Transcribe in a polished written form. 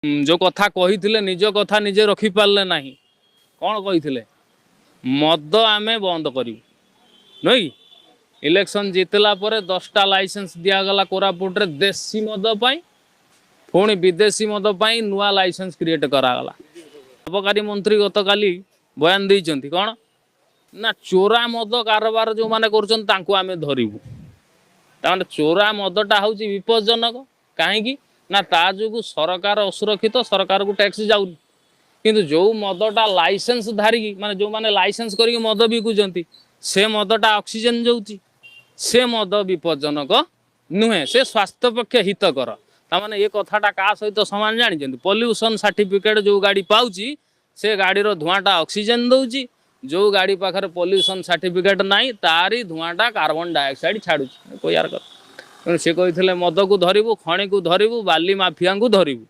ଯେଉଁ କଥା କହିଥିଲେ, ନିଜ କଥା ନିଜେ ରଖିପାରିଲେ ନାହିଁ। କ'ଣ କହିଥିଲେ? ମଦ ଆମେ ବନ୍ଦ କରିବୁ, ନୁହେଁ କି? ଇଲେକ୍ସନ୍ ଜିତିଲା ପରେ 10ଟା ଲାଇସେନ୍ସ ଦିଆଗଲା କୋରାପୁଟରେ ଦେଶୀ ମଦ ପାଇଁ। ପୁଣି ବିଦେଶୀ ମଦ ପାଇଁ ନୂଆ ଲାଇସେନ୍ସ କ୍ରିଏଟ୍ କରାଗଲା। ଅବକାରୀ ମନ୍ତ୍ରୀ ଗତକାଲି ବୟାନ ଦେଇଛନ୍ତି କ'ଣ ନା, ଚୋରା ମଦ କାରବାର ଯେଉଁମାନେ କରୁଛନ୍ତି ତାଙ୍କୁ ଆମେ ଧରିବୁ। ତାମାନେ ଚୋରା ମଦଟା ହେଉଛି ବିପଜ୍ଜନକ। କାହିଁକି ନା ତା ଯୋଗୁଁ ସରକାର ଅସୁରକ୍ଷିତ, ସରକାରକୁ ଟ୍ୟାକ୍ସ ଯାଉନି। କିନ୍ତୁ ଯେଉଁ ମଦଟା ଲାଇସେନ୍ସ ଧାରିକି, ମାନେ ଯେଉଁମାନେ ଲାଇସେନ୍ସ କରିକି ମଦ ବିକୁଛନ୍ତି, ସେ ମଦଟା ଅକ୍ସିଜେନ୍ ଯାଉଛି, ସେ ମଦ ବିପଜ୍ଜନକ ନୁହେଁ, ସେ ସ୍ୱାସ୍ଥ୍ୟ ପକ୍ଷେ ହିତକର। ତାମାନେ ଏ କଥାଟା କାହା ସହିତ ସମାନ ଜାଣିଛନ୍ତି? ପଲ୍ୟୁସନ୍ ସାର୍ଟିଫିକେଟ୍ ଯେଉଁ ଗାଡ଼ି ପାଉଛି, ସେ ଗାଡ଼ିର ଧୂଆଁଟା ଅକ୍ସିଜେନ୍ ଦେଉଛି। ଯେଉଁ ଗାଡ଼ି ପାଖରେ ପଲ୍ୟୁସନ୍ ସାର୍ଟିଫିକେଟ୍ ନାହିଁ, ତାରି ଧୂଆଁଟା କାର୍ବନ ଡାଇଅକ୍ସାଇଡ୍ ଛାଡ଼ୁଛି, କହିବାର କଥା। ତେଣୁ ସେ କହିଥିଲେ ମଦକୁ ଧରିବୁ, ଖଣିକୁ ଧରିବୁ, ବାଲି ମାଫିଆଙ୍କୁ ଧରିବୁ।